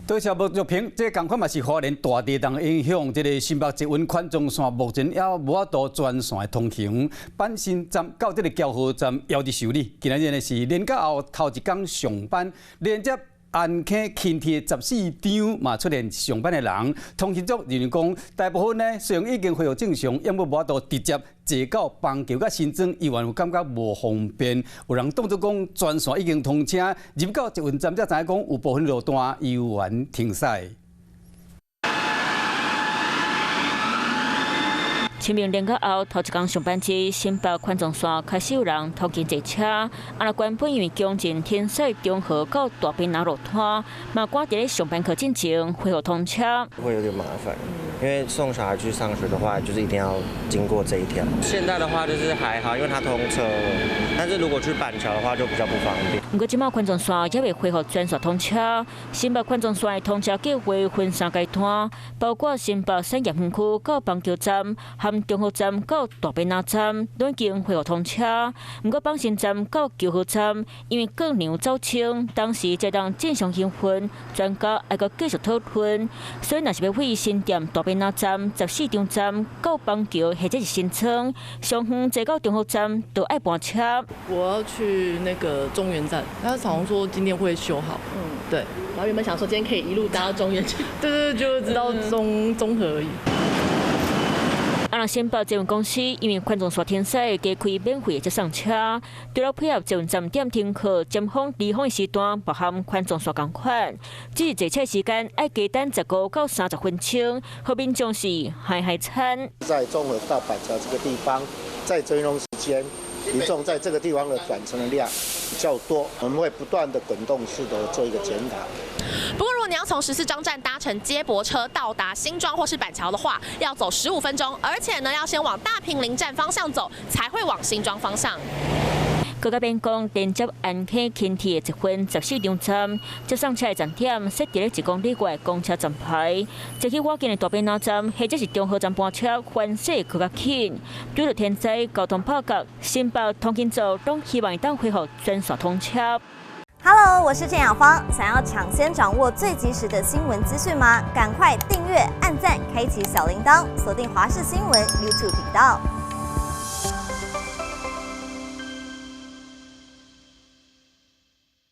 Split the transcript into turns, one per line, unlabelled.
多謝吳玉平，這個仝款嘛是花蓮大地動影響，這个新北捷運環狀線目前猶無法度全線的通行，板新站到這个嶠和站猶佇修理。今仔日呢是連假後頭一工上班，連接安坑輕鐵14張嘛出現上班的人，通勤族人員講，大部分呢雖然已經恢復正常，猶閣無法度直接坐到板橋佮新莊，猶原有感覺無方便。有人當作講全線已經通車，入到捷運站才知影講有部分路段猶原停駛。
清明連假後頭一工上班日，新北環狀線開始有人通勤坐車。啊，若原本因為工程停駛中和到大坪林路段，嘛趕佇咧上班課進前恢復通車。
會有點麻煩，因為送小孩去上學的話，就是一定要經過這一條。現在的話就是還好，因為它通車，但是如果去板橋的話就比較不方便。
毋過這擺環狀線猶未恢復全線通車，新北環狀線的通車計劃分三階段，包括新北產業園區到板橋站、和中和站到大坪林站，攏已經恢復通車。毋過板新站到嶠和站，因為過量走清，當時才當正常營運，專家愛閣繼續討論。所以若是欲對新店大坪林站、14張站到板橋或者是新莊，上遠坐到中和站都愛搬車。
我要去那個中原站，他好像說今天會修好。對。
然後原本想說今天可以一路搭到中原去。
對對對，就直到中和而已。
啊，若新北捷運公司因為環狀線停駛，加開免費的接送車，除了配合捷運站點停課、尖峰、離峰的時段，包含環狀線仝款，只是坐車時間愛加等15到30分鐘，予民眾是害害慘。
在中和到板橋這個地方，在這段時間，民眾在這個地方的轉乘的量比較多，我們會不斷的滾動式的做一個檢討。
不過，如果你要從14張站搭乘接駁車到達新莊或是板橋的話，要走15分鐘，而且呢，要先往大坪林站方向走，才會往新莊方向。
閣較免講連接安坑輕鐵的捷運14張站，接送車的站點設佇咧1公里外公車站牌，坐去倚近的大坪林站或者是中和站班車，環勢閣較緊。拄著天災交通拍角，新北通勤族攏希望會當恢復全線通車。
Hello，我是鄭雅芳。想要搶先掌握最及時的新聞資訊嗎？趕快訂閱、按讚、開啟小鈴鐺，鎖定華視新聞 YouTube 頻道。